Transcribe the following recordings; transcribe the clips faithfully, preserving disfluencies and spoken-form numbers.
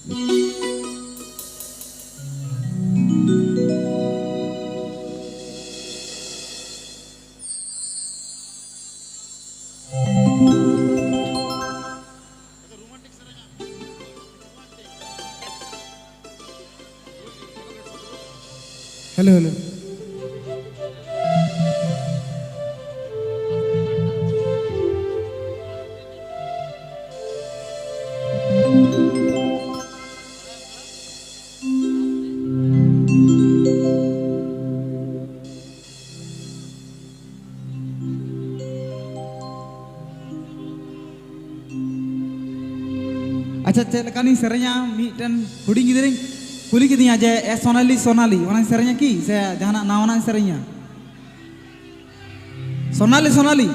Hello, hello. ᱟᱪᱪᱷᱟ, ᱪᱮᱫ ᱞᱮᱠᱟᱱᱤᱧ ᱥᱮᱨᱮᱧᱟ? ᱢᱤᱫᱴᱮᱱ ᱦᱩᱰᱤᱧ ᱜᱤᱫᱽᱨᱟᱹᱧ ᱠᱩᱞᱤ ᱠᱤᱫᱤᱧᱟ ᱡᱮ, "ᱮ ᱥᱳᱱᱟᱞᱤ, ᱥᱳᱱᱟᱞᱤ, ᱚᱱᱟᱧ ᱥᱮᱨᱮᱧᱟ ᱠᱤ, ᱥᱮ ᱡᱟᱦᱟᱱᱟᱜ ᱱᱟᱣᱟᱱᱟᱜ ᱤᱧ ᱥᱮᱨᱮᱧᱟ?" ᱥᱳᱱᱟᱞᱤ, ᱥᱳᱱᱟᱞᱤ᱾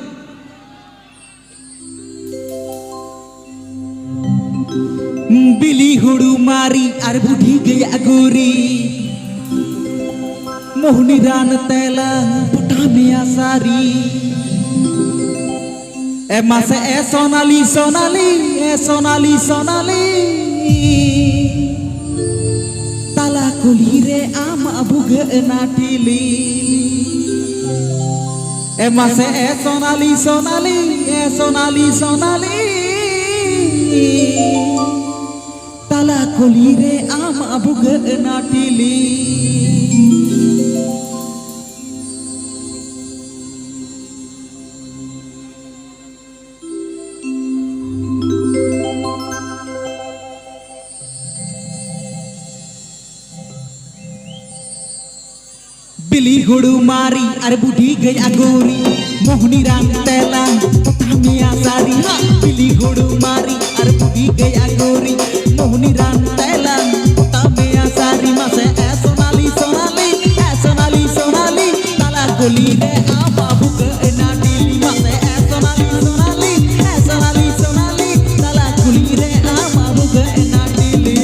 ᱵᱤᱞᱤ ᱦᱩᱲᱩ ᱢᱟᱨᱤ ᱟᱨ ᱵᱩᱰᱷᱤ ᱜᱟᱹᱭᱟᱜ ᱜᱩᱨᱤ, ᱢᱳᱦᱱᱤ ᱨᱟᱱ ᱛᱮᱞᱟᱝ ᱯᱚᱴᱟᱣ ᱢᱮᱭᱟ ᱥᱟᱹᱨᱤ᱾ ᱮ ᱢᱟᱥᱮ ᱮ ᱥᱳᱱᱟᱞᱤ, ᱥᱳᱱᱟᱞᱤ, ᱮ ᱥᱳᱱᱟᱞᱤ, ᱥᱳᱱᱟᱞᱤ, ᱛᱟᱞᱟ ᱠᱩᱞᱦᱤ ᱨᱮ ᱟᱢᱟᱜ ᱵᱷᱩᱜᱟᱹᱜ ᱮᱱᱟ ᱴᱷᱤᱞᱤ᱾ ᱮ ᱢᱟᱥᱮ ᱮ ᱥᱳᱱᱟᱞᱤ, ᱥᱳᱱᱟᱞᱤ, ᱮ ᱥᱳᱱᱟᱞᱤ, ᱥᱳᱱᱟᱞᱤ, ᱛᱟᱞᱟ ᱠᱩᱞᱦᱤ ᱨᱮ ᱟᱢᱟᱜ ᱵᱷᱩᱜᱟᱹᱜ ᱮᱱᱟ ᱴᱷᱤᱞᱤ᱾ ᱵᱤᱞᱤ ᱦᱩᱲᱩ ᱢᱟᱨᱤ ᱟᱨ ᱵᱩᱰᱷᱤ ᱜᱟᱹᱭ ᱟᱜᱩᱨᱤ, ᱢᱳᱦᱱᱤ ᱨᱟᱱ ᱛᱮᱞᱟᱝ ᱯᱚᱴᱟᱣ ᱢᱮᱭᱟ ᱥᱟᱹᱨᱤ᱾ ᱦᱟ, ᱵᱤᱞᱤ ᱦᱩᱲᱩ ᱢᱟᱨᱤ ᱟᱨ ᱵᱩᱰᱷᱤ ᱜᱟᱹᱭ ᱟᱜᱩᱨᱤ, ᱢᱳᱦᱱᱤ ᱨᱟᱱ ᱛᱮᱞᱟᱝ ᱯᱚᱴᱟᱣ ᱢᱮᱭᱟ ᱥᱟᱹᱨᱤ᱾ ᱢᱟᱥᱮ ᱮ ᱥᱳᱱᱟᱞᱤ, ᱥᱳᱱᱟᱞᱤ, ᱮ ᱥᱳᱱᱟᱞᱤ, ᱥᱳᱱᱟᱞᱤ, ᱛᱟᱞᱟ ᱠᱩᱞᱦᱤ ᱨᱮ ᱟᱢ ᱵᱟᱹᱵᱩ ᱠᱟᱹᱱᱟ ᱰᱤᱞᱤ᱾ ᱢᱟᱥᱮ ᱮ ᱥᱳᱱᱟᱞᱤ, ᱥᱳᱱᱟᱞᱤ, ᱮ ᱥᱳᱱᱟᱞᱤ, ᱥᱳᱱᱟᱞᱤ, ᱛᱟᱞᱟ ᱠᱩᱞᱦᱤ ᱨᱮ ᱟᱢ ᱵᱟᱹᱵᱩ ᱠᱟᱹᱱᱟ ᱰᱤᱞᱤ᱾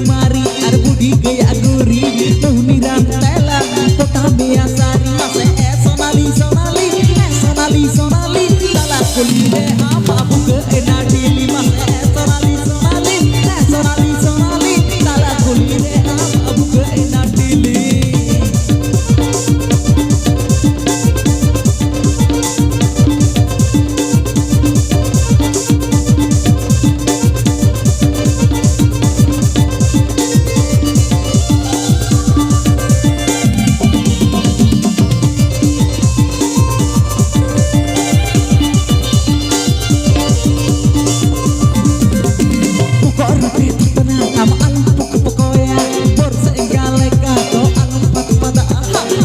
ᱢᱟᱨᱤ ᱟᱨ ᱵᱩᱰᱷᱤ ᱜᱟᱹᱭᱟᱜ ᱜᱩᱨᱤ, ᱢᱩᱦᱱᱤ ᱨᱟᱱ ᱛᱮᱞᱟ, ᱯᱚᱴᱟᱢᱤᱭᱟ ᱥᱟᱨᱤ, ᱢᱟᱥᱮ ᱮ ᱥᱚᱱᱟᱞᱤ, ᱥᱚᱱᱟᱞᱤ, ᱮ ᱥᱚᱱᱟᱞᱤ, ᱥᱚᱱᱟᱞᱤ, ᱛᱟᱞᱟ ᱠᱩᱞᱦᱤ ᱨᱮ ᱟᱢ ᱟᱵᱩ ᱜᱟᱹᱭ ᱮᱱᱟ ᱰᱤᱞᱤ, ᱢᱟᱥᱮ ᱮ ᱥᱚᱱᱟᱞᱤ, ᱥᱚᱱᱟᱞᱤ, ᱮ ᱥᱚᱱᱟᱞᱤ, ᱥᱚᱱᱟᱞᱤ, ᱛᱟᱞᱟ ᱠᱩᱞᱦᱤ ᱨᱮ ᱟᱢ ᱟᱵᱩ ᱜᱟᱹᱭ ᱮᱱᱟ ᱰᱤᱞᱤ᱾ ᱯᱚᱠᱚᱜ ᱨᱚᱴᱮ ᱛᱷᱚᱛᱱᱟ ᱟᱢ ᱟᱞᱚᱢ ᱯᱚᱠ ᱯᱚᱠᱚᱭᱟ, ᱵᱚᱨᱥᱟ ᱮᱸᱜᱟ ᱞᱮᱠᱟ ᱫᱚ ᱟᱞᱚᱢ ᱯᱟᱛ ᱯᱟᱛᱟᱜᱼᱟ᱾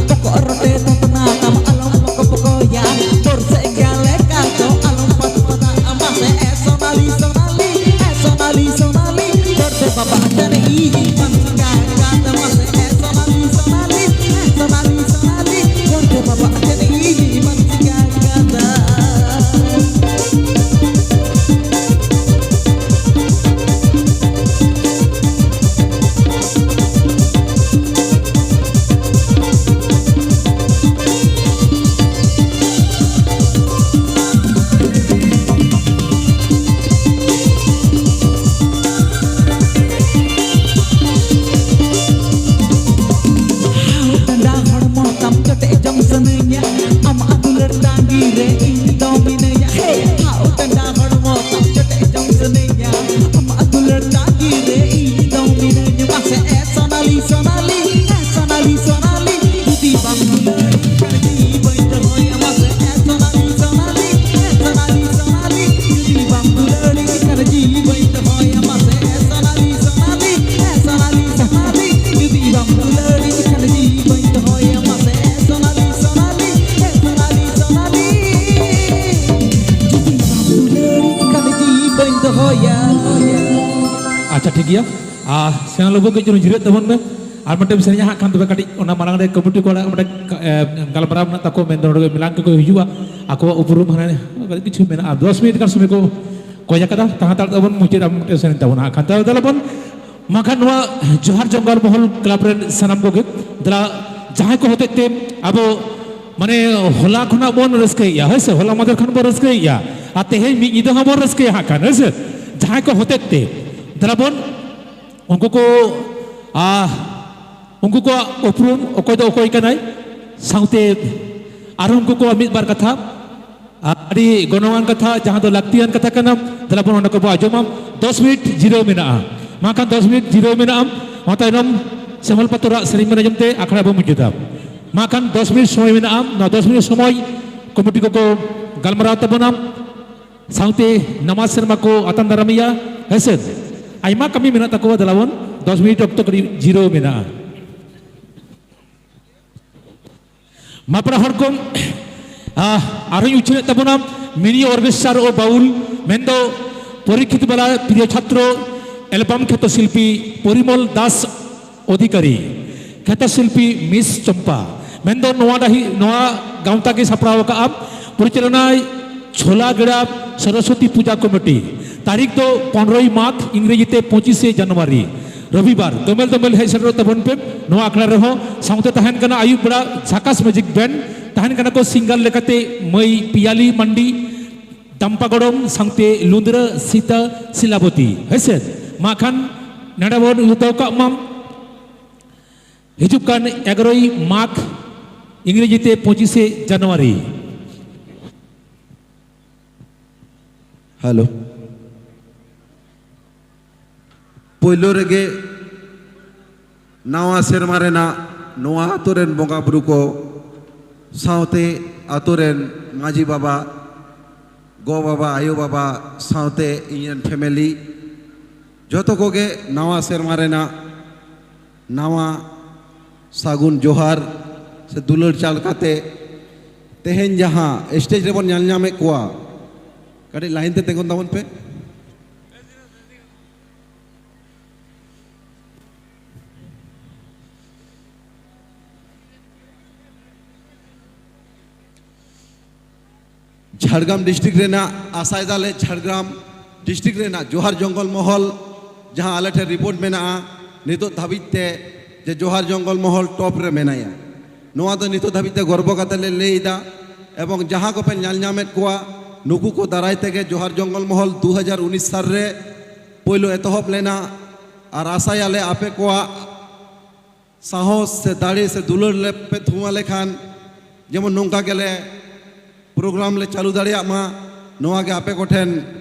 ᱯᱚᱠᱚᱜ ᱨᱚᱴᱮ ᱛᱷᱚᱛᱱᱟ ᱟᱢ ᱟᱞᱚᱢ ᱯᱚᱠ ᱯᱚᱠᱚᱭᱟ, ᱵᱚᱨᱥᱟ ᱮᱸᱜᱟ ᱞᱮᱠᱟ ᱫᱚ ᱟᱞᱚᱢ ᱯᱟᱛ ᱯᱟᱛᱟᱜᱼᱟ᱾ ᱢᱟᱥᱮ ᱮ ᱥᱚᱱᱟᱞᱤ, ᱥᱚᱱᱟᱞᱤ, ᱮ ᱥᱚᱱᱟᱞᱤ, ᱥᱚᱱᱟᱞᱤ, ᱵᱚᱨᱥᱟ ᱵᱟᱵᱟ ᱴᱷᱮᱱ ᱤᱧ ᱢᱟᱱ ᱥᱤᱠᱟ ᱠᱟᱫᱟ᱾ ᱢᱟᱥᱮ ᱮ ᱥᱚᱱᱟᱞᱤ, ᱥᱚᱱᱟᱞᱤ, ᱮ ᱥᱚᱱᱟᱞᱤ, ᱥᱚᱱᱟᱞᱤ, ᱵᱚᱨᱥᱟ ᱵᱟᱵᱟ ᱴᱷᱮᱱ ᱤᱧ ᱢᱟᱱ ᱥᱤᱠᱟ ᱠᱟᱫᱟ᱾ ᱦᱟᱣ ᱰᱟᱸᱰᱟ ᱦᱚᱲᱢᱚ ᱛᱟᱢ ᱡᱚᱴᱮᱫ ᱡᱚᱝ ᱥᱟᱱᱟᱧᱟ, ᱟᱢᱟᱜ ᱫᱩᱞᱟᱹᱲ ᱛᱟᱺᱜᱤ ᱨᱮ ᱤᱧ ᱫᱚ ᱢᱤᱱᱟᱹᱧᱟ᱾ ᱦᱮ, ᱦᱟᱣ ᱰᱟᱸᱰᱟ ᱦᱚᱲᱢᱚ ᱛᱟᱢ ᱡᱚᱴᱮᱫ ᱡᱚᱝ ᱥᱟᱱᱟᱧᱟ, ᱟᱢᱟᱜ ᱫᱩᱞᱟᱹᱲ ᱛᱟᱺᱜᱤ ᱨᱮ ᱤᱧ ᱫᱚ ᱢᱤᱱᱟᱹᱧᱟ᱾ ᱢᱟᱥᱮ ᱮ ᱥᱚᱱᱟᱞᱤ, ᱥᱚᱱᱟᱞᱤ, ᱮ ᱥᱚᱱᱟᱞᱤ, ᱥᱚᱱᱟᱞᱤ, ᱡᱩᱫᱤ ᱵᱟᱢ ᱫᱩᱞᱟᱹᱲᱤᱧ ᱠᱷᱟᱱ ᱡᱤᱣᱤ ᱵᱟᱹᱧ ᱫᱚᱦᱚᱭᱟ᱾ ᱢᱟᱥᱮ ᱮ ᱥᱚᱱᱟᱞᱤ, ᱥᱚᱱᱟᱞᱤ, ᱮ ᱥᱚᱱᱟᱞᱤ, ᱥᱚᱱᱟᱞᱤ, ᱡᱩᱫᱤ ᱵᱟᱢ ᱫᱩᱞᱟᱹᱲᱤᱧ ᱠᱷᱟᱱ ᱡᱤᱣᱤ ᱵᱟᱹᱧ ᱫᱚᱦᱚᱭᱟ᱾ ᱢᱟᱥᱮ ᱮ ᱥᱚᱱᱟᱞᱤ, ᱥᱚᱱᱟᱞᱤ, ᱮ ᱥᱚᱱᱟᱞᱤ, ᱥᱚᱱᱟᱞᱤ, ᱡᱩᱫᱤ ᱵᱟᱢ ᱫᱩᱞᱟᱹᱲᱤᱧ ᱠᱷᱟᱱ ᱡᱤᱣᱤ ᱵᱟᱹᱧ ᱫᱚᱦᱚᱭᱟ᱾ ᱢᱟᱥᱮ ᱮ ᱥᱚᱱᱟᱞᱤ, ᱥᱚᱱᱟᱞᱤ, ᱮ ᱥᱚᱱᱟᱞᱤ, ᱥᱚᱱᱟᱞᱤ, ᱡᱩᱫᱤ ᱵᱟᱢ ᱫᱩᱞᱟᱹᱲᱤᱧ ᱠᱷᱟᱱ ᱡᱤᱣᱤ ᱵᱟᱹᱧ ᱫᱚᱦᱚᱭᱟ᱾ ᱟᱪᱪᱷᱟ, ᱴᱷᱤᱠ ᱜᱮᱭᱟ᱾ ᱟᱨ ᱥᱮᱬᱟ ᱞᱚᱵᱚ ᱠᱟᱹᱡ ᱪᱩᱞᱩᱝ ᱡᱤᱨᱟᱹᱜ ᱛᱟᱵᱚᱱ ᱢᱮ᱾ ᱟᱨ ᱢᱤᱫᱴᱮᱱ ᱥᱮᱨᱮᱧᱟ ᱦᱟᱸᱜ ᱠᱷᱟᱱ ᱛᱚᱵᱮ ᱠᱟᱹᱴᱤᱡ ᱚᱱᱟ ᱢᱟᱲᱟᱝ ᱨᱮ ᱠᱚᱢᱤᱴᱤ ᱠᱚᱲᱟ ᱢᱤᱫᱴᱮᱱ, ᱮ, ᱜᱟᱞᱢᱟᱨᱟᱣ ᱢᱮᱱᱟᱜ ᱛᱟᱠᱚ, ᱢᱮᱱᱫᱚ ᱱᱚᱰᱮ ᱢᱮᱞᱟᱝ ᱠᱚᱠᱚ ᱦᱤᱡᱩᱜᱼᱟ, ᱟᱠᱚᱣᱟᱜ ᱩᱯᱨᱩᱢ ᱦᱟᱱᱮ ᱠᱤᱪᱷᱩ ᱢᱮᱱᱟᱜᱼᱟ, ᱫᱚᱥ ᱢᱤᱱᱤᱴ ᱜᱟᱱ ᱥᱚᱢᱚᱭ ᱠᱚ ᱠᱚᱭ ᱟᱠᱟᱫᱟ᱾ ᱛᱟᱦᱟᱸ ᱦᱟᱛᱟᱲ ᱛᱟᱵᱚᱱ, ᱢᱩᱪᱟᱹᱫ ᱨᱮ ᱢᱤᱫᱴᱮᱱ ᱥᱮᱨᱮᱧ ᱛᱟᱵᱚᱱᱟ ᱦᱟᱸᱜ ᱠᱷᱟᱱ᱾ ᱛᱟᱦᱚᱞᱮ ᱵᱚᱱ ᱢᱟ ᱠᱷᱟᱱ ᱱᱚᱣᱟ ᱡᱚᱦᱟᱨ ᱡᱚᱝᱜᱚᱞ ᱢᱚᱦᱚᱞ ᱠᱞᱟᱵᱽ ᱨᱮᱱ ᱥᱟᱱᱟᱢ ᱠᱚᱜᱮ, ᱫᱮᱞᱟ, ᱡᱟᱦᱟᱸᱭ ᱠᱚ ᱦᱚᱛᱮᱡ ᱛᱮ ᱟᱵᱚ ᱢᱟᱱᱮ ᱦᱚᱞᱟ ᱠᱷᱚᱱᱟᱜ ᱵᱚᱱ ᱨᱟᱹᱥᱠᱟᱹᱭᱮᱫᱼᱟ, ᱦᱳᱭ ᱥᱮ, ᱦᱚᱞᱟ ᱢᱟᱫᱷᱮᱨ ᱠᱷᱚᱱ ᱵᱚᱱ ᱨᱟᱹᱥᱠᱟᱹᱭᱮᱫᱼᱟ, ᱟᱨ ᱛᱮᱦᱮᱧ ᱢᱤᱫ ᱧᱤᱫᱟᱹ ᱦᱚᱸ ᱵᱚᱱ ᱨᱟᱹᱥᱠᱟᱹᱭᱟ ᱦᱟᱸᱜ ᱠᱷᱟᱱ, ᱦᱳᱭ ᱥᱮ, ᱡᱟᱦᱟᱸᱭ ᱠᱚ ᱦᱚᱛᱮᱡ ᱛᱮ, ᱫᱮᱞᱟ ᱵᱚᱱ ᱩᱱᱠᱩ ᱠᱚ, ᱟ, ᱩᱱᱠᱩ ᱠᱚᱣᱟᱜ ᱩᱯᱨᱩᱢ, ᱚᱠᱚᱭ ᱫᱚ ᱚᱠᱚᱭ ᱠᱟᱱᱟᱭ, ᱥᱟᱶᱛᱮ ᱟᱨᱦᱚᱸ ᱩᱱᱠᱩ ᱠᱚᱣᱟᱜ ᱢᱤᱫ ᱵᱟᱨ ᱠᱟᱛᱷᱟ, ᱟᱹᱰᱤ ᱜᱚᱱᱚᱝᱟᱱ ᱠᱟᱛᱷᱟ, ᱡᱟᱦᱟᱸ ᱫᱚ ᱞᱟᱹᱠᱛᱤᱭᱟᱱ ᱠᱟᱛᱷᱟ ᱠᱟᱱᱟ᱾ ᱫᱮᱞᱟ ᱵᱚᱱ ᱚᱸᱰᱮ ᱠᱚᱵᱚ ᱟᱸᱡᱚᱢᱟ᱾ ᱫᱚᱥ ᱢᱤᱱᱤᱴ ᱡᱤᱨᱟᱹᱣ ᱢᱮᱱᱟᱜᱼᱟ᱾ ᱢᱟ ᱠᱷᱟᱱ ᱫᱚᱥ ᱢᱤᱱᱤᱴ ᱡᱤᱨᱟᱹᱣ ᱢᱮᱱᱟᱜᱼᱟ᱾ ᱚᱱᱟ ᱛᱟᱭᱱᱚᱢ ᱥᱮᱢᱚᱞ ᱯᱟᱛᱚᱨᱟᱜ ᱥᱮᱨᱮᱧ ᱢᱮᱱ ᱟᱸᱡᱚᱢ ᱛᱮ ᱟᱠᱷᱲᱟ ᱵᱚ ᱢᱩᱪᱟᱹᱫᱟ᱾ ᱢᱟ ᱠᱷᱟᱱ ᱫᱚᱥ ᱢᱤᱱᱤᱴ ᱥᱚᱢᱚᱭ ᱢᱮᱱᱟᱜᱼᱟ᱾ ᱱᱚᱣᱟ ᱫᱚᱥ ᱢᱤᱱᱤᱴ ᱥᱚᱢᱚᱭ ᱠᱚᱢᱤᱴᱤ ᱠᱚᱠᱚ ᱜᱟᱞᱢᱟᱨᱟᱣ ᱛᱟᱵᱚᱱᱟ᱾ ᱥᱟᱶᱛᱮ ᱱᱟᱣᱟ ᱥᱮᱨᱢᱟ ᱠᱚ ᱟᱛᱟᱝ ᱫᱟᱨᱟᱢᱮᱭᱟ, ᱦᱮᱸᱥᱮ? ᱟᱭᱢᱟ ᱠᱟᱹᱢᱤ ᱢᱮᱱᱟᱜ ᱛᱟᱠᱚᱣᱟ᱾ ᱫᱮᱞᱟ ᱵᱚᱱ, ᱫᱚᱥ ᱢᱤᱱᱤᱴ ᱚᱠᱛᱚ ᱠᱟᱹᱴᱤᱡ ᱡᱤᱨᱟᱹᱣ ᱢᱮᱱᱟᱜᱼᱟ᱾ ᱢᱟ ᱯᱮᱲᱟ ᱦᱚᱲ ᱠᱚ, ᱟᱦ, ᱟᱨᱦᱚᱸᱧ ᱩᱪᱷᱟᱹᱱᱮᱫ ᱛᱟᱵᱚᱱᱟ ᱢᱤᱱᱤ ᱚᱨᱠᱮᱥᱴᱨᱟ ᱳ ᱵᱟᱣᱩᱞ, ᱢᱮᱱᱫᱚ ᱯᱚᱨᱤᱠᱠᱷᱤᱛ ᱵᱟᱞᱟ ᱯᱨᱤᱭᱚ ᱪᱷᱟᱛᱨᱚ, ᱮᱞᱵᱟᱢ ᱠᱷᱮᱛᱚ ᱥᱤᱞᱯᱤ ᱯᱚᱨᱤᱢᱚᱞ ᱫᱟᱥ ᱚᱫᱷᱤᱠᱟᱨᱤ, ᱠᱷᱮᱛᱚ ᱥᱤᱞᱯᱤ ᱢᱤᱥ ᱪᱚᱢᱯᱟ, ᱢᱮᱱᱫᱚ ᱱᱚᱣᱟ ᱰᱟᱹᱦᱤ, ᱱᱚᱣᱟ ᱜᱟᱶᱛᱟ ᱜᱮ ᱥᱟᱯᱲᱟᱣ ᱟᱠᱟᱫᱼᱟ᱾ ᱯᱚᱨᱤᱪᱟᱞᱚᱱᱟᱭ ᱪᱷᱳᱞᱟ ᱜᱮᱲᱟ ᱥᱚᱨᱚᱥᱚᱛᱤ ᱯᱩᱡᱟ ᱠᱚᱢᱤᱴᱤ᱾ ᱛᱟᱹᱨᱤᱠᱷ ᱫᱚ ᱯᱚᱱᱨᱚᱭ ᱢᱟᱜᱽ, ᱤᱝᱨᱮᱡᱤ ᱛᱮ ᱯᱚᱸᱪᱤᱥᱮ ᱡᱟᱱᱩᱣᱟᱨᱤ, ᱨᱚᱵᱤᱵᱟᱨ᱾ ᱫᱚᱢᱮᱞ ᱫᱚᱢᱮᱞ ᱦᱮᱡ ᱥᱮᱴᱮᱨᱚᱜ ᱛᱟᱵᱚᱱ ᱯᱮ ᱱᱚᱣᱟ ᱟᱠᱷᱲᱟ ᱨᱮᱦᱚᱸ᱾ ᱥᱟᱶᱛᱮ ᱛᱟᱦᱮᱱ ᱠᱟᱱᱟ ᱟᱹᱭᱩᱵ ᱵᱮᱲᱟ ᱡᱷᱟᱠᱟᱥ ᱢᱮᱡᱤᱠ ᱵᱮᱱᱰ, ᱛᱟᱦᱮᱱ ᱠᱟᱱᱟ ᱠᱚ ᱥᱤᱝᱜᱟᱨ ᱞᱮᱠᱟᱛᱮ ᱢᱟᱹᱭ ᱯᱤᱭᱟᱞᱤ ᱢᱟᱱᱰᱤ, ᱫᱟᱢᱯᱟ ᱜᱚᱲᱚᱢ ᱥᱟᱶᱛᱮ ᱞᱩᱸᱫᱽᱨᱟᱹ ᱥᱤᱛᱟ ᱥᱤᱞᱟᱵᱚᱛᱤ᱾ ᱦᱮᱸᱥᱮ, ᱢᱟ ᱠᱷᱟᱱ ᱱᱚᱰᱮ ᱵᱚᱱ ᱩᱭᱦᱟᱹᱨ ᱫᱚᱦᱚ ᱠᱟᱜ ᱢᱟ, ᱦᱤᱡᱩᱜ ᱠᱟᱱ ᱮᱜᱟᱨᱚᱭ ᱢᱟᱜᱽ, ᱤᱝᱨᱮᱡᱤ ᱛᱮ ᱯᱚᱸᱪᱤᱥᱮ ᱡᱟᱱᱩᱣᱟᱨᱤ᱾ ᱦᱮᱞᱳ᱾ ᱯᱳᱭᱞᱳ ᱨᱮᱜᱮ ᱱᱟᱣᱟ ᱥᱮᱨᱢᱟ ᱨᱮᱱᱟᱜ ᱱᱚᱣᱟ ᱟᱛᱳ ᱨᱮᱱ ᱵᱚᱸᱜᱟ ᱵᱩᱨᱩ ᱠᱚ ᱥᱟᱶᱛᱮ ᱟᱛᱳ ᱨᱮᱱ ᱢᱟᱹᱡᱷᱤ ᱵᱟᱵᱟ, ᱜᱚ ᱵᱟᱵᱟ, ᱟᱭᱳ ᱵᱟᱵᱟ ᱥᱟᱶᱛᱮ ᱤᱧ ᱨᱮᱱ ᱯᱷᱮᱢᱮᱞᱤ ᱡᱚᱛᱚ ᱠᱚᱜᱮ ᱱᱟᱣᱟ ᱥᱮᱨᱢᱟ ᱨᱮᱱᱟᱜ ᱱᱟᱣᱟ ᱥᱟᱹᱜᱩᱱ ᱡᱚᱦᱟᱨ ᱥᱮ ᱫᱩᱞᱟᱹᱲ ᱪᱟᱞ ᱠᱟᱛᱮ ᱛᱮᱦᱮᱧ ᱡᱟᱦᱟᱸ ᱥᱴᱮᱡ ᱨᱮᱵᱚᱱ ᱧᱮᱞ ᱧᱟᱢᱮᱫ ᱠᱚᱣᱟ, ᱠᱟᱹᱴᱤᱡ ᱞᱟᱭᱤᱱ ᱛᱮ ᱛᱤᱸᱜᱩᱱ ᱛᱟᱵᱚᱱ ᱯᱮ᱾ ᱡᱷᱟᱲᱜᱨᱟᱢ ᱰᱤᱥᱴᱨᱤᱠᱴ ᱨᱮᱱᱟᱜ ᱟᱥᱟᱭ ᱫᱟᱞᱮ, ᱡᱷᱟᱲᱜᱨᱟᱢ ᱰᱤᱥᱴᱨᱤᱠᱴ ᱨᱮᱱᱟᱜ ᱡᱚᱦᱟᱨ ᱡᱚᱝᱜᱚᱞ ᱢᱚᱦᱚᱞ ᱡᱟᱦᱟᱸ ᱟᱞᱮ ᱴᱷᱮᱱ ᱨᱤᱯᱳᱨᱴ ᱢᱮᱱᱟᱜᱼᱟ ᱱᱤᱛᱚᱜ ᱫᱷᱟᱹᱵᱤᱡ ᱛᱮ, ᱡᱮ ᱡᱚᱦᱟᱨ ᱡᱚᱝᱜᱚᱞ ᱢᱚᱦᱚᱞ ᱴᱚᱯ ᱨᱮ ᱢᱮᱱᱟᱭᱟ᱾ ᱱᱚᱣᱟ ᱫᱚ ᱱᱤᱛᱚᱜ ᱫᱷᱟᱹᱵᱤᱡ ᱛᱮ ᱜᱚᱨᱵᱚ ᱠᱟᱛᱮ ᱞᱮ ᱞᱟᱹᱭ ᱮᱫᱟ᱾ ᱮᱵᱚᱝ ᱡᱟᱦᱟᱸ ᱠᱚᱯᱮ ᱧᱮᱞ ᱧᱟᱢᱮᱫ ᱠᱚᱣᱟ, ᱱᱩᱠᱩ ᱠᱚ ᱫᱟᱨᱟᱭ ᱛᱮᱜᱮ ᱡᱚᱦᱟᱨ ᱡᱚᱝᱜᱚᱞ ᱢᱚᱦᱚᱞ ᱫᱩ ᱦᱟᱡᱟᱨ ᱩᱱᱤᱥ ᱥᱟᱞ ᱨᱮ ᱯᱳᱭᱞᱳ ᱮᱛᱚᱦᱚᱵ ᱞᱮᱱᱟ᱾ ᱟᱨ ᱟᱥᱟᱭᱟᱞᱮ ᱟᱯᱮ ᱠᱚᱣᱟᱜ ᱥᱟᱦᱚᱥ ᱥᱮ ᱫᱟᱲᱮ ᱥᱮ ᱫᱩᱞᱟᱹᱲ ᱞᱮ ᱯᱮ ᱛᱷᱩᱢ ᱟᱞᱮ ᱠᱷᱟᱱ, ᱡᱮᱢᱚᱱ ᱱᱚᱝᱠᱟ ᱜᱮᱞᱮ ᱯᱨᱳᱜᱨᱟᱢ ᱞᱮ ᱪᱟᱹᱞᱩ ᱫᱟᱲᱮᱭᱟᱜ ᱢᱟ, ᱱᱚᱣᱟ ᱜᱮ ᱟᱯᱮ ᱠᱚᱴᱷᱮᱱ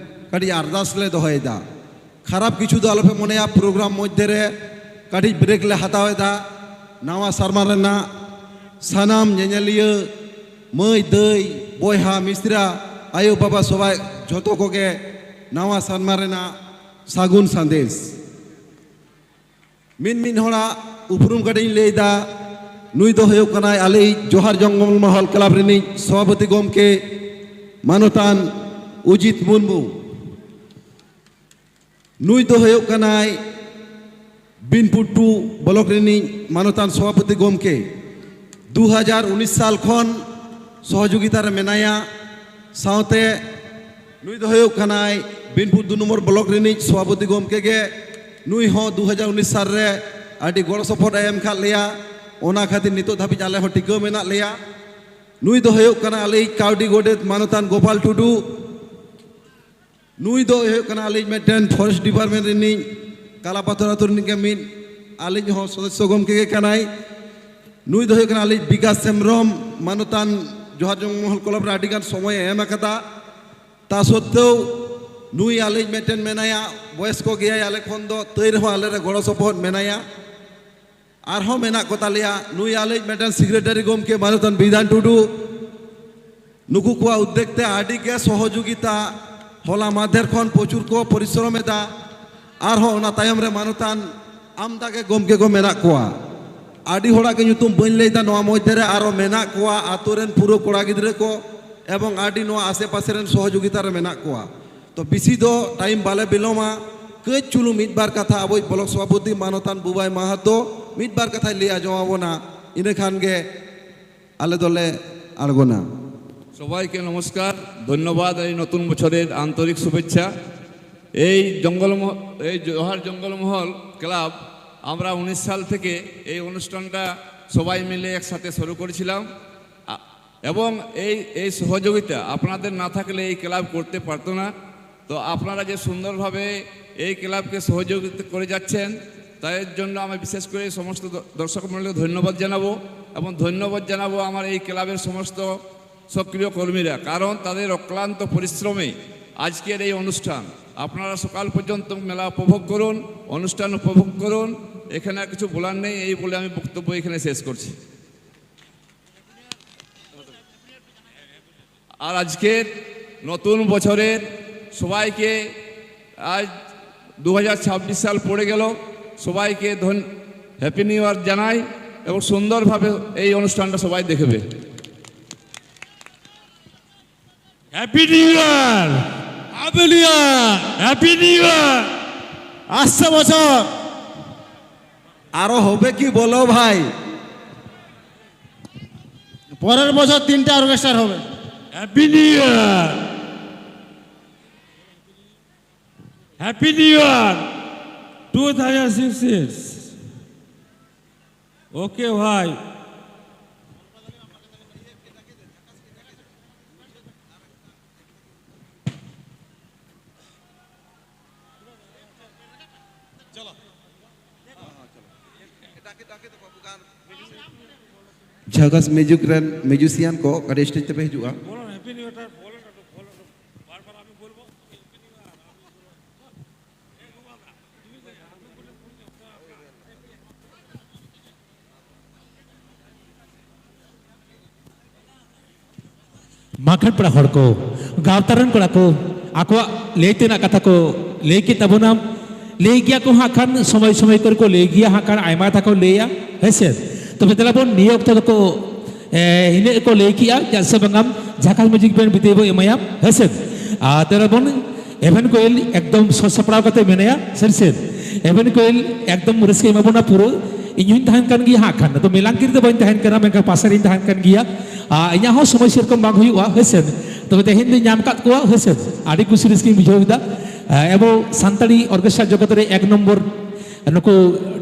ᱠᱟᱹᱴᱤᱡ ᱟᱨᱫᱟᱥ ᱞᱮ ᱫᱚᱦᱚᱭᱮᱫᱟ᱾ ᱠᱷᱟᱨᱟᱯ ᱠᱤᱪᱷᱩ ᱫᱚ ᱟᱞᱚᱯᱮ ᱢᱚᱱᱮᱭᱟ, ᱯᱨᱳᱜᱨᱟᱢ ᱢᱚᱫᱽᱫᱷᱮ ᱨᱮ ᱠᱟᱹᱴᱤᱡ ᱵᱨᱮᱠ ᱞᱮ ᱦᱟᱛᱟᱣ ᱮᱫᱟ᱾ ᱱᱟᱣᱟ ᱥᱮᱨᱢᱟ ᱨᱮᱱᱟᱜ ᱥᱟᱱᱟᱢ ᱧᱮᱧᱮᱞᱤᱭᱟᱹ ᱢᱟᱹᱭ, ᱫᱟᱹᱭ, ᱵᱚᱭᱦᱟ, ᱢᱤᱥᱨᱟ, ᱟᱭᱳ, ᱵᱟᱵᱟ, ᱥᱚᱵᱟᱭ, ᱡᱷᱚᱛᱚ ᱠᱚᱜᱮ ᱱᱟᱣᱟ ᱥᱮᱨᱢᱟ ᱨᱮᱱᱟᱜ ᱥᱟᱹᱜᱩᱱ ᱥᱟᱸᱫᱮᱥ᱾ ᱢᱤᱫ ᱢᱤᱫ ᱦᱚᱲᱟᱜ ᱩᱯᱨᱩᱢ ᱠᱟᱹᱴᱤᱡ ᱤᱧ ᱞᱟᱹᱭ ᱮᱫᱟ᱾ ᱱᱩᱭ ᱫᱚ ᱦᱩᱭᱩᱜ ᱠᱟᱱᱟᱭ ᱟᱞᱮᱭᱤᱡ ᱡᱚᱦᱟᱨ ᱡᱚᱝᱜᱚᱞ ᱢᱚᱦᱚᱞ ᱠᱞᱟᱵᱽ ᱨᱤᱱᱤᱡ ᱥᱚᱵᱷᱟᱯᱚᱛᱤ ᱜᱚᱢᱠᱮ ᱢᱟᱱᱚᱛᱟᱱ ᱩᱡᱤᱛ ᱢᱩᱨᱢᱩ᱾ ᱱᱩᱭ ᱫᱚ ᱦᱩᱭᱩᱜ ᱠᱟᱱᱟᱭ ᱵᱤᱱᱯᱩᱨ ᱴᱩ ᱵᱞᱚᱠ ᱨᱤᱱᱤᱡ ᱢᱟᱱᱚᱛᱟᱱ ᱥᱚᱵᱷᱟᱯᱚᱛᱤ ᱜᱚᱢᱠᱮ᱾ ᱫᱩ ᱦᱟᱡᱟᱨ ᱩᱱᱤᱥ ᱥᱟᱞ ᱠᱷᱚᱱ ᱥᱚᱦᱚᱡᱳᱜᱤᱛᱟ ᱨᱮ ᱢᱮᱱᱟᱭᱟ᱾ ᱥᱟᱶᱛᱮ ᱱᱩᱭ ᱫᱚ ᱦᱩᱭᱩᱜ ᱠᱟᱱᱟᱭ ᱵᱤᱱᱯᱩᱨ ᱫᱩ ᱱᱚᱢᱵᱚᱨ ᱵᱞᱚᱠ ᱨᱤᱱᱤᱡ ᱥᱚᱵᱷᱟᱯᱚᱛᱤ ᱜᱚᱢᱠᱮ ᱜᱮ᱾ ᱱᱩᱭ ᱦᱚᱸ ᱫᱩ ᱦᱟᱡᱟᱨ ᱩᱱᱤᱥ ᱥᱟᱞ ᱨᱮ ᱟᱹᱰᱤ ᱜᱚᱲᱚ ᱥᱚᱯᱚᱦᱚᱫ ᱮ ᱮᱢ ᱠᱟᱫ ᱞᱮᱭᱟ᱾ ᱚᱱᱟ ᱠᱷᱟᱹᱛᱤᱨ ᱱᱤᱛᱚᱜ ᱫᱷᱟᱹᱵᱤᱡ ᱟᱞᱮ ᱦᱚᱸ ᱴᱤᱠᱟᱹᱣ ᱢᱮᱱᱟᱜ ᱞᱮᱭᱟ᱾ ᱱᱩᱭ ᱫᱚ ᱦᱩᱭᱩᱜ ᱠᱟᱱᱟ ᱟᱞᱮᱭᱤᱡ ᱠᱟᱹᱣᱰᱤ ᱜᱚᱰᱮᱛ ᱢᱟᱱᱚᱛᱟᱱ ᱜᱳᱯᱟᱞ ᱴᱩᱰᱩ᱾ ᱱᱩᱭ ᱫᱚ ᱦᱩᱭᱩᱜ ᱠᱟᱱᱟ ᱟᱞᱮᱭᱤᱡ ᱢᱤᱫᱴᱮᱱ ᱯᱷᱚᱨᱮᱥᱴ ᱰᱤᱯᱟᱨᱴᱢᱮᱱᱴ ᱨᱤᱱᱤᱡ ᱠᱟᱞᱟᱯᱟᱛᱷᱚᱨ ᱟᱹᱛᱩ ᱨᱤᱱᱤᱡ ᱜᱮ ᱢᱤᱫ ᱟᱞᱮᱭᱤᱡ ᱦᱚᱸ ᱥᱚᱫᱚᱥᱥᱚ ᱜᱚᱢᱠᱮ ᱜᱮ ᱠᱟᱱᱟᱭ᱾ ᱱᱩᱭ ᱫᱚ ᱦᱩᱭᱩᱜ ᱠᱟᱱᱟ ᱟᱞᱮᱭᱤᱡ ᱵᱤᱠᱟᱥ ᱦᱮᱢᱵᱨᱚᱢ, ᱢᱟᱱᱚᱛᱟᱱ ᱡᱚᱦᱟᱨ ᱡᱚᱝᱜᱚᱞ ᱢᱚᱦᱚᱞ ᱠᱞᱟᱵᱽ ᱨᱮ ᱟᱹᱰᱤ ᱜᱟᱱ ᱥᱚᱢᱚᱭᱮ ᱮᱢ ᱟᱠᱟᱫᱟ᱾ ᱛᱟ ᱥᱚᱛᱛᱮᱣ ᱱᱩᱭ ᱟᱞᱮᱭᱤᱡ ᱢᱤᱫᱴᱮᱱ ᱢᱮᱱᱟᱭᱟ, ᱵᱚᱭᱚᱥᱠᱚ ᱜᱮᱭᱟᱭ ᱟᱞᱮ ᱠᱷᱚᱱ ᱫᱚ, ᱛᱟᱹᱭ ᱨᱮᱦᱚᱸ ᱟᱞᱮ ᱨᱮ ᱜᱚᱲᱚ ᱥᱚᱯᱚᱦᱚᱫ ᱢᱮᱱᱟᱭᱟ᱾ ᱟᱨᱦᱚᱸ ᱢᱮᱱᱟᱜ ᱠᱚ ᱛᱟᱞᱮᱭᱟ, ᱱᱩᱭ ᱟᱞᱮᱭᱤᱡ ᱢᱤᱫᱴᱮᱱ ᱥᱮᱠᱨᱮᱴᱟᱨᱤ ᱜᱚᱢᱠᱮ ᱢᱟᱱᱚᱛᱟᱱ ᱵᱤᱫᱷᱟᱱ ᱴᱩᱰᱩ᱾ ᱱᱩᱠᱩ ᱠᱚᱣᱟᱜ ᱩᱫᱽᱫᱮᱜᱽ ᱛᱮ ᱟᱹᱰᱤ ᱜᱮ ᱥᱚᱦᱚᱡᱳᱜᱤᱛᱟ, ᱦᱚᱞᱟ ᱢᱟᱫᱷᱮᱨ ᱠᱷᱚᱱ ᱯᱨᱚᱪᱩᱨ ᱠᱚ ᱯᱚᱨᱤᱥᱨᱚᱢ ᱮᱫᱟ᱾ ᱟᱨᱦᱚᱸ ᱚᱱᱟ ᱛᱟᱭᱚᱢ ᱨᱮ ᱢᱟᱱᱚᱛᱟᱱ ᱟᱢᱫᱟ ᱜᱮ ᱜᱚᱢᱠᱮ ᱠᱚ ᱢᱮᱱᱟᱜ ᱠᱚᱣᱟ᱾ ᱟᱹᱰᱤ ᱦᱚᱲᱟᱜ ᱜᱮ ᱧᱩᱛᱩᱢ ᱵᱟᱹᱧ ᱞᱟᱹᱭᱫᱟ, ᱱᱚᱣᱟ ᱢᱚᱫᱽᱫᱷᱮ ᱨᱮ ᱟᱨᱚ ᱢᱮᱱᱟᱜ ᱠᱚᱣᱟ ᱟᱛᱳ ᱨᱮᱱ ᱯᱩᱨᱟᱹ ᱠᱚᱲᱟ ᱜᱤᱫᱽᱨᱟᱹ ᱠᱚ, ᱮᱵᱚᱝ ᱟᱹᱰᱤ ᱱᱚᱣᱟ ᱟᱥᱮ ᱯᱟᱥᱮ ᱨᱮᱱ ᱥᱚᱦᱚᱡᱳᱜᱤᱛᱟ ᱨᱮ ᱢᱮᱱᱟᱜ ᱠᱚᱣᱟ᱾ ᱛᱚ ᱵᱮᱥᱤ ᱫᱚ ᱴᱟᱭᱤᱢ ᱵᱟᱞᱮ ᱵᱤᱞᱚᱢᱟ, ᱠᱟᱹᱡ ᱪᱩᱞᱩᱝ ᱢᱤᱫ ᱵᱟᱨ ᱠᱟᱛᱷᱟ ᱟᱵᱚᱭᱤᱡ ᱵᱞᱚᱠ ᱥᱚᱵᱷᱟᱯᱚᱛᱤ ᱢᱟᱱᱚᱛᱟᱱ ᱵᱩᱵᱟᱭ ᱢᱟᱦᱟᱛᱚ ᱢᱤᱫ ᱵᱟᱨ ᱠᱟᱛᱷᱟᱭ ᱞᱟᱹᱭ ᱟᱸᱡᱚᱢ ᱟᱵᱚᱱᱟ, ᱤᱱᱟᱹ ᱠᱷᱟᱱ ᱜᱮ ᱟᱞᱮ ᱫᱚᱞᱮ ᱟᱬᱜᱚᱱᱟ᱾ সবাইকে নমস্কার, ধন্যবাদ, এই নতুন বছরের আন্তরিক শুভেচ্ছা। এই জঙ্গলমহ এই জোহার জঙ্গলমহল ক্লাব, আমরা উনিশ সাল থেকে এই অনুষ্ঠানটা সবাই মিলে একসাথে শুরু করেছিলাম। আ- এবং এই এই সহযোগিতা আপনাদের না থাকলে এই ক্লাব করতে পারতো না। তো আপনারা যে সুন্দরভাবে এই ক্লাবকে সহযোগিতা করে যাচ্ছেন, তার জন্য আমি বিশেষ করে সমস্ত দ- দর্শক মণ্ডলীকে ধন্যবাদ জানাবো এবং ধন্যবাদ জানাবো আমার এই ক্লাবের সমস্ত সক্রিয় কর্মীরা, কারণ তাদের অক্লান্ত পরিশ্রমে আজকের এই অনুষ্ঠান। আপনারা সকাল পর্যন্ত মেলা উপভোগ করুন, অনুষ্ঠান উপভোগ করুন। এখানে আর কিছু বলার নেই, এই বলে আমি বক্তব্য এখানে শেষ করছি। আর আজকের নতুন বছরের সবাইকে, আজ দু হাজার ছাব্বিশ সাল পড়ে গেল, সবাইকে ধন হ্যাপি নিউ ইয়ার জানাই এবং সুন্দরভাবে এই অনুষ্ঠানটা সবাই দেখবে। Happy new year. Happy new year. Happy new ইয়ার। আসছে বছর আরো হবে কি বলো ভাই? পরের বছর তিনটা অর্কেস্ট্রার হবে। Happy new year. Happy new year. Two thousand sixteen. Okay ভাই। ᱡᱷᱟᱠᱟᱥ ᱢᱤᱭᱩᱡᱤᱠ ᱨᱮᱱ ᱢᱤᱭᱩᱡᱤᱥᱤᱭᱟᱱ ᱠᱚ ᱠᱟᱹᱴᱤᱡ ᱥᱴᱮᱡ ᱛᱮᱯᱮ ᱦᱤᱡᱩᱜᱼᱟ᱾ ᱢᱟᱠᱷᱟᱱ ᱯᱮᱲᱟ ᱦᱚᱲ ᱠᱚ, ᱜᱟᱶᱛᱟ ᱨᱮᱱ ᱠᱚᱲᱟ ᱠᱚ ᱟᱠᱚᱣᱟᱜ ᱞᱟᱹᱭ ᱛᱮᱱᱟᱜ ᱠᱟᱛᱷᱟ ᱠᱚ ᱞᱟᱹᱭ ᱠᱮᱫ ᱛᱟᱵᱚᱱᱟ᱾ ᱞᱟᱹᱭ ᱜᱮᱭᱟ ᱠᱚ ᱦᱟᱸᱜ ᱠᱷᱟᱱ, ᱥᱚᱢᱚᱭ ᱥᱚᱢᱚᱭ ᱠᱚᱨᱮ ᱠᱚ ᱞᱟᱹᱭ ᱜᱮᱭᱟ ᱦᱟᱸᱜ ᱠᱷᱟᱱ, ᱟᱭᱢᱟ ᱠᱟᱛᱷᱟ ᱠᱚ ᱞᱟᱹᱭᱟ, ᱦᱮᱸ ᱥᱮ? ᱛᱚᱵᱮ ᱫᱮᱞᱟ ᱵᱚᱱ ᱱᱤᱭᱟᱹ ᱚᱠᱛᱚ ᱫᱚᱠᱚ ᱮ, ᱤᱱᱟᱹᱜ ᱠᱚ ᱞᱟᱹᱭ ᱠᱮᱜᱼᱟ, ᱪᱮᱫᱟᱜ ᱥᱮ ᱵᱟᱝᱟ ᱡᱷᱟᱠᱟᱥ ᱢᱤᱭᱩᱡᱤᱠ ᱵᱮᱱᱰ ᱵᱤᱫᱟᱹᱭ ᱵᱚ ᱮᱢᱟᱭᱟ, ᱦᱮᱸ ᱥᱮ? ᱟᱨ ᱫᱮᱞᱟ ᱵᱚᱱ ᱮᱵᱷᱮᱱ ᱠᱳᱭᱮᱞ ᱮᱠᱫᱚᱢ ᱥᱟᱡᱽ ᱥᱟᱯᱲᱟᱣ ᱠᱟᱛᱮ ᱢᱮᱱᱟᱭᱟ, ᱥᱮ ᱪᱮᱫ? ᱮᱵᱷᱮᱱ ᱠᱳᱭᱮᱞ ᱮᱠᱫᱚᱢ ᱨᱟᱹᱥᱠᱟᱹ ᱮᱢᱟ ᱵᱚᱱᱟ ᱯᱩᱨᱟᱹ᱾ ᱤᱧ ᱦᱚᱸᱧ ᱛᱟᱦᱮᱱ ᱠᱟᱱ ᱜᱮᱭᱟ ᱦᱟᱸᱜ ᱠᱷᱟᱱ, ᱟᱫᱚ ᱢᱮᱞᱟᱱᱠᱤ ᱨᱮᱫᱚ ᱵᱟᱹᱧ ᱛᱟᱦᱮᱱ ᱠᱟᱱᱟ, ᱢᱮᱱᱠᱷᱟᱱ ᱯᱟᱥᱮ ᱨᱤᱧ ᱛᱟᱦᱮᱱ ᱠᱟᱱ ᱜᱮᱭᱟ᱾ ᱟᱨ ᱤᱧᱟᱹᱜ ᱦᱚᱸ ᱥᱚᱢᱚᱭ ᱥᱮᱨᱚᱠᱚᱢ ᱵᱟᱝ ᱦᱩᱭᱩᱜᱼᱟ, ᱦᱮᱸ ᱥᱮ? ᱛᱚᱵᱮ ᱛᱮᱦᱮᱧ ᱫᱚᱧ ᱧᱟᱢ ᱠᱟᱫ ᱠᱚᱣᱟ, ᱦᱮᱸ ᱥᱮ? ᱟᱹᱰᱤ ᱠᱩᱥᱤ ᱨᱟᱹᱥᱠᱟᱹᱧ ᱵᱩᱡᱷᱟᱹᱣ ᱮᱫᱟ᱾ ᱮᱵᱚ ᱥᱟᱱᱛᱟᱲᱤ ᱚᱨᱠᱮᱥᱴᱨᱟ ᱡᱚᱜᱚᱛ ᱨᱮ ᱮᱠ ᱱᱚᱢᱵᱚᱨ ᱱᱩᱠᱩ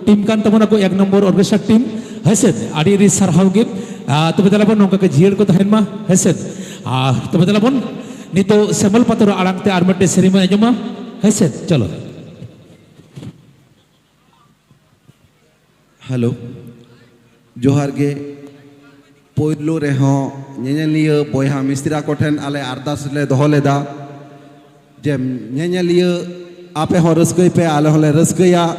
ᱴᱤᱢ ᱠᱟᱱ ᱛᱟᱵᱚᱱᱟ ᱠᱚ, ᱮᱠ ᱱᱚᱢᱵᱚᱨ ᱚᱨᱠᱮᱥᱴᱨᱟ ᱴᱤᱢ᱾ ᱦᱮᱸᱥᱮ, ᱟᱹᱰᱤ ᱟᱹᱰᱤ ᱥᱟᱨᱦᱟᱣ ᱜᱮ᱾ ᱟᱨ ᱛᱚᱵᱮ ᱫᱮᱞᱟ ᱵᱚᱱ ᱱᱚᱝᱠᱟ ᱜᱮ ᱡᱤᱭᱟᱹᱲ ᱠᱚ ᱛᱟᱦᱮᱱ ᱢᱟ᱾ ᱦᱮᱸᱥᱮ, ᱟᱨ ᱛᱚᱵᱮ ᱫᱮᱞᱟ ᱵᱚᱱ ᱱᱤᱛᱚᱜ ᱥᱮᱢᱚᱞ ᱯᱟᱛᱚᱨ ᱟᱲᱟᱝ ᱛᱮ ᱟᱨ ᱢᱤᱫᱴᱮᱱ ᱥᱮᱨᱮᱧ ᱵᱚᱱ ᱟᱸᱡᱚᱢᱟ᱾ ᱦᱮᱸᱥᱮ, ᱪᱚᱞᱚ᱾ ᱦᱮᱞᱳ, ᱡᱚᱦᱟᱨ ᱜᱮ᱾ ᱯᱳᱭᱞᱳ ᱨᱮᱦᱚᱸ ᱧᱮᱧᱮᱞᱤᱭᱟᱹ ᱵᱚᱭᱦᱟ ᱢᱤᱥᱨᱟ ᱠᱚᱴᱷᱮᱱ ᱟᱞᱮ ᱟᱨᱫᱟᱥ ᱞᱮ ᱫᱚᱦᱚ ᱞᱮᱫᱟ ᱡᱮ ᱧᱮᱧᱮᱞᱤᱭᱟᱹ ᱟᱯᱮ ᱦᱚᱸ ᱨᱟᱹᱥᱠᱟᱹᱭ ᱯᱮ, ᱟᱞᱮ ᱦᱚᱸᱞᱮ ᱨᱟᱹᱥᱠᱟᱹᱭᱟ᱾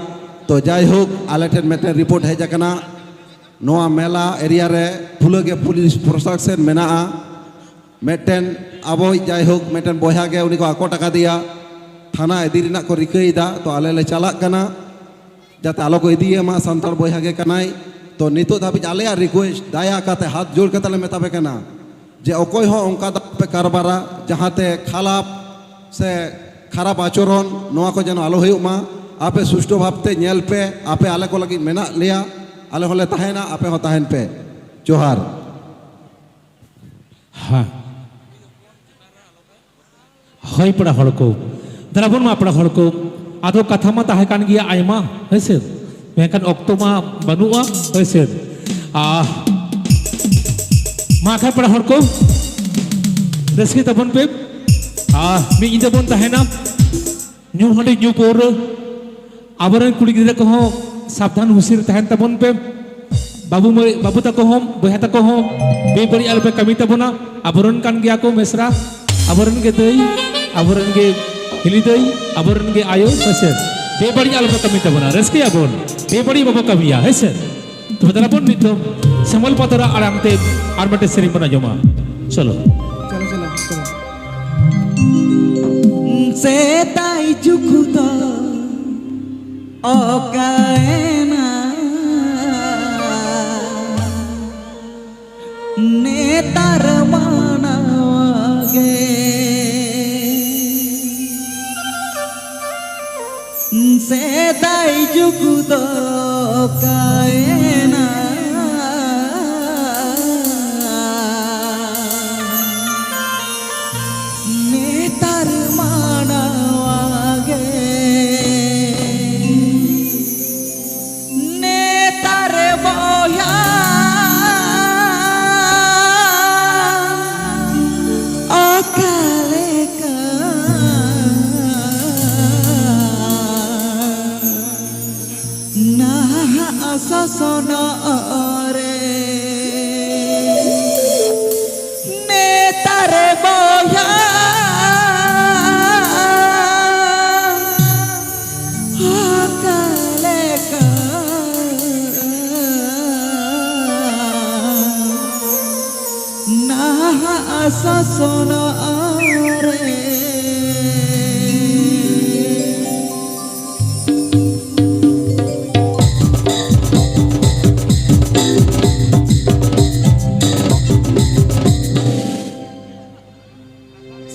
ᱛᱚ ᱡᱟᱭᱦᱳᱠ, ᱟᱞᱮ ᱴᱷᱮᱱ ᱢᱤᱫᱴᱮᱱ ᱨᱤᱯᱳᱨᱴ ᱦᱮᱡ ᱟᱠᱟᱱᱟ, ᱱᱚᱣᱟ ᱢᱮᱞᱟ ᱮᱨᱤᱭᱟ ᱨᱮ ᱯᱷᱩᱞᱟᱹ ᱜᱮ ᱯᱩᱞᱤᱥ ᱯᱨᱚᱥᱟᱥᱚᱱ ᱢᱮᱱᱟᱜᱼᱟ᱾ ᱢᱤᱫᱴᱮᱱ ᱟᱵᱚᱭᱤᱡ ᱡᱟᱭᱦᱳᱠ ᱢᱤᱫᱴᱮᱱ ᱵᱚᱭᱦᱟ ᱜᱮ ᱩᱱᱤ ᱠᱚ ᱟᱠᱚᱴ ᱟᱠᱟᱫᱮᱭᱟ, ᱛᱷᱟᱱᱟ ᱤᱫᱤ ᱨᱮᱱᱟᱜ ᱠᱚ ᱨᱤᱠᱟᱹᱭᱮᱫᱟ᱾ ᱛᱚ ᱟᱞᱮ ᱞᱮ ᱪᱟᱞᱟᱜ ᱠᱟᱱᱟ ᱡᱟᱛᱮ ᱟᱞᱚ ᱠᱚ ᱤᱫᱤᱭᱮ ᱢᱟ ᱥᱟᱱᱛᱟᱲ ᱵᱚᱭᱦᱟ ᱜᱮ ᱠᱟᱱᱟᱭ᱾ ᱛᱚ ᱱᱤᱛᱚᱜ ᱫᱷᱟᱹᱵᱤᱡ ᱟᱞᱮᱭᱟᱜ ᱨᱤᱠᱩᱭᱮᱥᱴ, ᱫᱟᱭᱟ ᱠᱟᱛᱮ ᱦᱟᱛ ᱡᱳᱲ ᱠᱟᱛᱮ ᱞᱮ ᱢᱮᱛᱟ ᱯᱮ ᱠᱟᱱᱟ ᱡᱮ ᱚᱠᱚᱭ ᱦᱚᱸ ᱚᱱᱠᱟ ᱫᱚ ᱟᱞᱚᱯᱮ ᱠᱟᱨᱵᱟᱨᱟ ᱡᱟᱦᱟᱸᱛᱮ ᱠᱷᱟᱨᱟᱯ ᱥᱮ ᱠᱷᱟᱨᱟᱯ ᱟᱪᱚᱨᱚᱱ ᱱᱚᱣᱟ ᱠᱚ ᱡᱮᱱᱚ ᱟᱞᱚ ᱦᱩᱭᱩᱜ ᱢᱟ᱾ ᱟᱯᱮ ᱥᱩᱥᱴᱷᱩ ᱵᱷᱟᱵᱽᱛᱮ ᱧᱮᱞ ᱯᱮ, ᱟᱯᱮ ᱟᱞᱮ ᱠᱚ ᱞᱟᱹᱜᱤᱫ ᱢᱮᱱᱟᱜ ᱞᱮᱭᱟ, ᱟᱞᱮ ᱦᱚᱸᱞᱮ ᱛᱟᱦᱮᱱᱟ, ᱟᱯᱮ ᱦᱚᱸ ᱛᱟᱦᱮᱱ ᱯᱮ᱾ ᱡᱚᱦᱟᱨ᱾ ᱦᱮᱸ᱾ ᱦᱳᱭ ᱯᱮᱲᱟ ᱦᱚᱲ ᱠᱚ, ᱫᱮᱞᱟ ᱵᱚᱱ ᱢᱟ ᱯᱮᱲᱟ ᱦᱚᱲ ᱠᱚ, ᱟᱫᱚ ᱠᱟᱛᱷᱟ ᱢᱟ ᱛᱟᱦᱮᱸ ᱠᱟᱱ ᱜᱮᱭᱟ ᱟᱭᱢᱟ, ᱦᱮᱸ ᱥᱮ? ᱢᱮᱱᱠᱷᱟᱱ ᱚᱠᱛᱚ ᱢᱟ ᱵᱟᱹᱱᱩᱜᱼᱟ, ᱦᱳᱭ ᱥᱮ? ᱟᱨ ᱢᱟ ᱠᱷᱟᱱ ᱯᱮᱲᱟ ᱦᱚᱲ ᱠᱚ, ᱨᱟᱹᱥᱠᱟᱹ ᱛᱟᱵᱚᱱ ᱯᱮ᱾ ᱟᱨ ᱢᱤᱫ ᱧᱤᱫᱟᱹ ᱵᱚᱱ ᱛᱟᱦᱮᱱᱟ᱾ ᱧᱩ ᱦᱟᱺᱰᱤ ᱧᱩ ᱯᱟᱹᱣᱨᱟᱹ, ᱟᱵᱚᱨᱮᱱ ᱠᱩᱲᱤ ᱜᱤᱫᱽᱨᱟᱹ ᱠᱚᱦᱚᱸ ᱥᱟᱵᱫᱷᱟᱱ ᱦᱩᱥᱤᱨ ᱛᱟᱦᱮᱱ ᱛᱟᱵᱚᱱ ᱯᱮ᱾ ᱵᱟᱹᱵᱩ ᱢᱟᱹᱭ, ᱵᱟᱹᱵᱩ ᱛᱟᱠᱚ ᱦᱚᱸ, ᱵᱚᱭᱦᱟ ᱛᱟᱠᱚ ᱦᱚᱸ ᱵᱮᱵᱟᱹᱲᱤᱡ ᱟᱞᱚᱯᱮ ᱠᱟᱹᱢᱤ ᱛᱟᱵᱚᱱᱟ᱾ ᱟᱵᱚᱨᱮᱱ ᱠᱟᱱ ᱜᱮᱭᱟ ᱠᱚ ᱢᱮᱥᱨᱟ, ᱟᱵᱚᱨᱮᱱ ᱜᱮ ᱫᱟᱹᱭ, ᱟᱵᱚᱨᱮᱱ ᱜᱮ ᱦᱤᱞᱤ ᱫᱟᱹᱭ, ᱟᱵᱚᱨᱮᱱ ᱜᱮ ᱟᱭᱳ, ᱦᱮᱸᱥᱮ? ᱵᱮᱵᱟᱹᱲᱤᱡ ᱟᱞᱚᱯᱮ ᱠᱟᱹᱢᱤ ᱛᱟᱵᱚᱱᱟ, ᱨᱟᱹᱥᱠᱟᱹᱭᱟᱵᱚᱱ, ᱵᱮᱵᱟᱹᱲᱤᱡ ᱵᱟᱵᱚ ᱠᱟᱹᱢᱤᱭᱟ, ᱦᱮᱸᱥᱮ? ᱛᱚᱵᱮ ᱫᱮᱞᱟ ᱵᱚᱱ ᱱᱤᱛ ᱫᱚ ᱥᱮᱢᱚᱞ ᱯᱟᱛᱚᱨᱟᱜ ᱟᱲᱟᱝ ᱛᱮ ᱟᱨ ᱢᱤᱫᱴᱮᱱ ᱥᱮᱨᱮᱧ ᱵᱚᱱ ᱟᱸᱡᱚᱢᱟ᱾ ᱪᱚᱞᱚ᱾ ᱪᱚᱞᱚ, ᱪᱚᱞᱚ, ᱪᱚᱞᱚ᱾ ᱥᱮᱫᱟᱭ ᱡᱩᱜᱽ ᱫᱚ ᱚᱠᱟᱭᱮᱱᱟ? ᱱᱮᱛᱟᱨ ᱢᱟ ᱱᱟᱣᱟ ᱜᱮ᱾ ᱥᱮᱫᱟᱭ ᱡᱩᱜᱽ ᱫᱚ ᱚᱠᱟᱭᱮᱱᱟ? ᱱᱮᱛᱟᱨ ᱢᱟ ᱱᱟᱣᱟ ᱵᱚᱭᱦᱟ ᱚᱠᱟ ᱞᱮᱠᱟ ᱱᱟᱦᱟᱜ ᱥᱟᱥᱚᱱ ᱨᱮ ᱱᱮᱛᱟᱨ ᱵᱚᱭᱦᱟ ᱚᱠᱟ ᱞᱮᱠᱟ ᱱᱟᱦᱟᱜ ᱥᱟᱥᱚᱱ ᱨᱮ᱾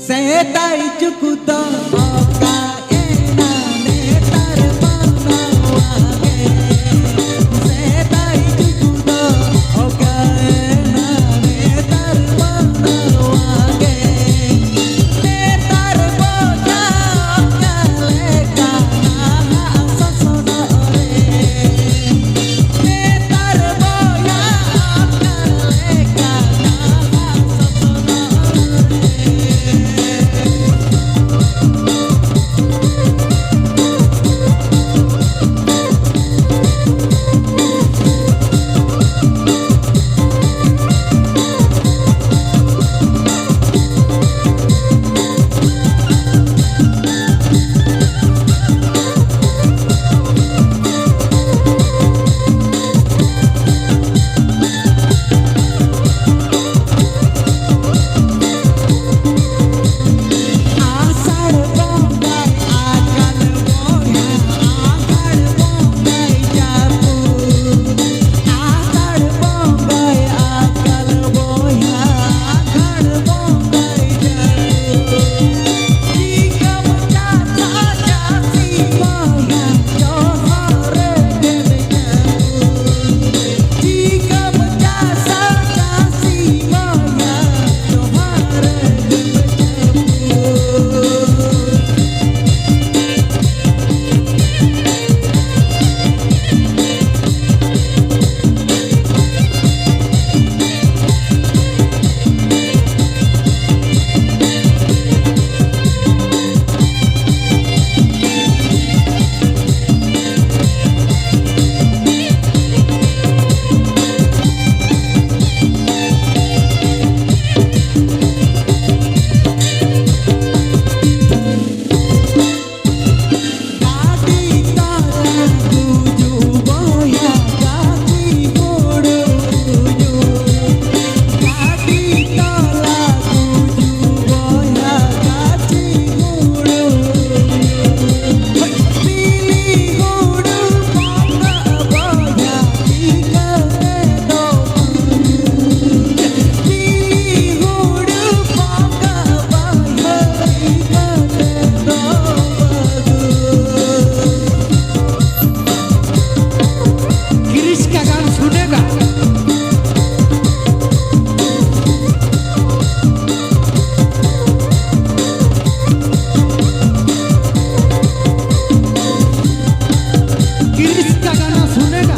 ᱥᱮᱫᱟᱭ ᱡᱩᱜᱽ ᱫᱚ ᱚᱠᱟᱭᱮᱱᱟ ᱱᱮᱛᱟᱨ ᱢᱟ ᱱᱚᱣᱟ ᱜᱮ? ᱥᱮᱫᱟᱭ ᱡᱩᱜᱽ ᱫᱚ ᱚᱠᱟᱭᱮᱱᱟ ᱱᱮᱛᱟᱨ ᱢᱟ ᱱᱚᱣᱟ ᱜᱮ? ᱱᱮᱛᱟᱨ ᱵᱚᱭᱦᱟ ᱚᱠᱟ ᱞᱮᱠᱟ ᱱᱟᱦᱟᱜ ᱥᱟᱥᱚᱱ ᱨᱮ? ᱱᱮᱛᱟᱨ ᱵᱚᱭᱦᱟ ᱚᱠᱟ ᱞᱮᱠᱟ ᱱᱟᱦᱟᱜ ᱥᱟᱥᱚᱱ ᱨᱮ? किरिश का गाना सुनेगा।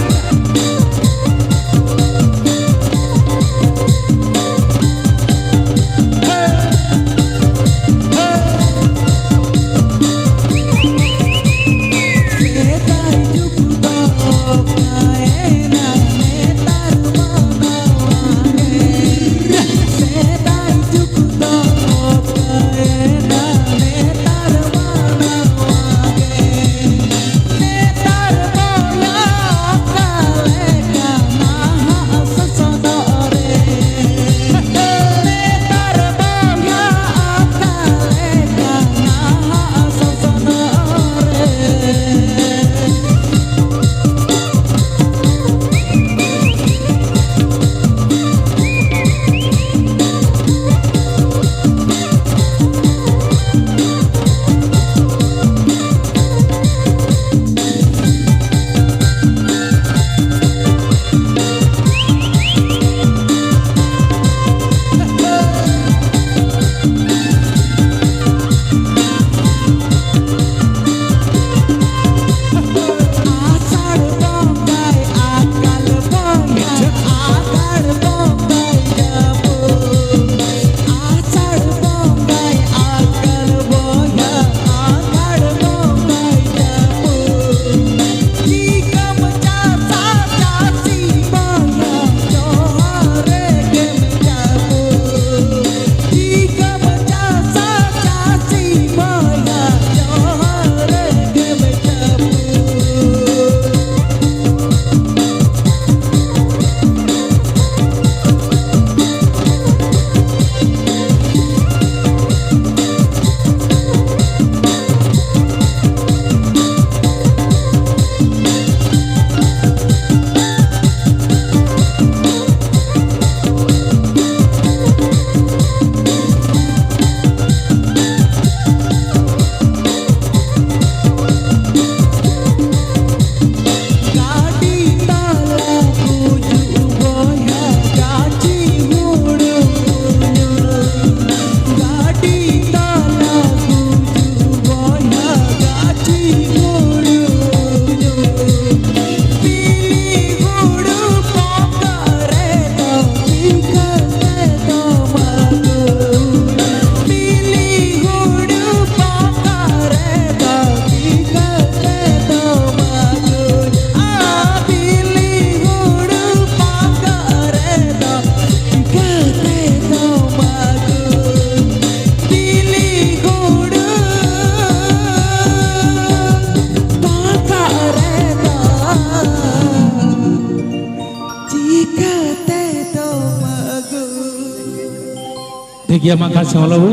ᱜᱮᱭᱟ ᱢᱟ ᱠᱷᱟᱱ ᱥᱮ ᱚᱞ ᱟᱹᱜᱩ᱾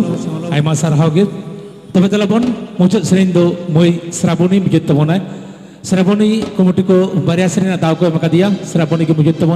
ᱟᱭᱢᱟ ᱥᱟᱨᱦᱟᱣ ᱜᱮ᱾ ᱛᱚᱵᱮ ᱫᱮᱞᱟ ᱵᱚᱱ, ᱢᱩᱪᱟᱹᱫ ᱥᱮᱨᱮᱧ ᱫᱚ ᱢᱟᱹᱭ ᱥᱨᱟᱵᱚᱱᱤ ᱢᱩᱪᱟᱹᱫ ᱛᱟᱵᱚᱱᱟᱭ᱾ ᱥᱨᱟᱵᱚᱱᱤ ᱠᱚᱢᱤᱴᱤ ᱠᱚ ᱵᱟᱨᱭᱟ ᱥᱮᱨᱮᱧ ᱨᱮᱱᱟᱜ ᱫᱟᱣ ᱠᱚ ᱮᱢ ᱟᱠᱟᱫᱮᱭᱟ᱾ ᱥᱨᱟᱵᱚᱱᱤ ᱜᱮ ᱢᱩᱪᱟᱹᱫ ᱛᱟᱵᱚᱱ᱾